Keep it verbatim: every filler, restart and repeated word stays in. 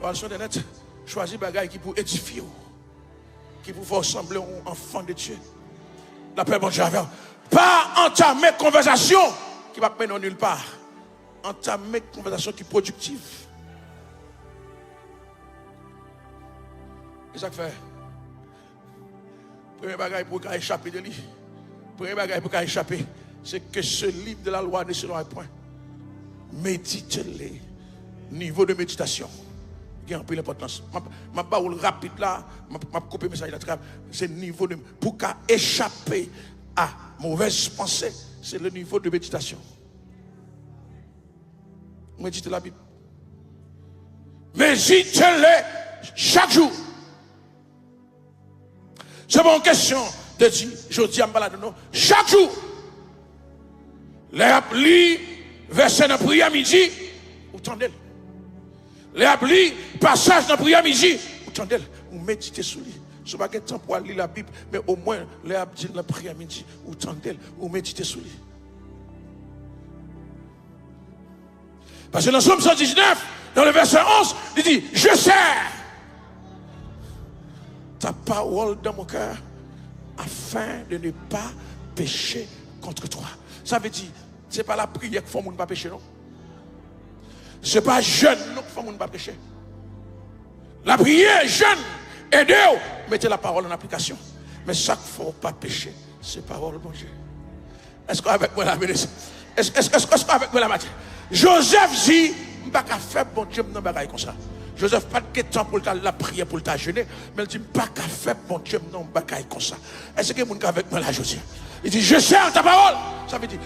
Ou al sou entènèt, chwazi bagay ki pou edifye w, ki pou fè w sanble yon enfant de Dieu. Lapè Bondye avè w. Pa antame konvèsasyon ki p ap mennen w nil pa. Antame konvèsasyon ki pwodiktif. E sa k fè, premye bagay pou w ka echape de li, premye bagay pou w ka echape, c'est que ce livre de la loi ne s'éloigne point. Médite-le. Nivo de meditasyon. Gen anpil enpòtans. M ap, m ap ba w l rapid la, m ap, m ap koupe mesaj la trap. Se nivo de, pou w ka echape a movèz panse, se le nivo de meditasyon. Medite la Bib. Medite-le chaque jour. Se pa yon kesyon de di, jodi a m pa ladan non. Chak jou, lè y ap li vèsè nan priyè midi, ou tande l. Lè y ap li pasaj nan priyè midi, ou tande l. Ou medite sou li. Si w pa gen tan pou w al li Labib, men omwen, lè y ap di l nan priyè midi, ou tande l, ou medite sou li. Paske nan Sòm san diznèf, dans le verset onze, li di, je serre ta parole dans mon cœur, afin de ne pas pécher contre toi. Sa vle di, se pa lapriyè k fè yon moun pa peche, non. Se pa jèn, non, k fè yon moun pa peche. Lapriyè, jèn, ede w mete lapawòl an aplikasyon. Men sa k fè w pa peche, se pawòl Bondye. Èske w avèk mwen la, beni? Èske, èske, èske, èske w avèk mwen la maten? Jozèf di, m pa ka fè Bondye m nan bagay konsa. Jozèf pa t gen tan pou l ta lapriyè, pou l ta jene, men l di, m pa ka fè Bondye m nan yon bagay konsa. Èske gen moun k avèk mwen la jodi a? Li di, je serre ta parole. Sa vle di,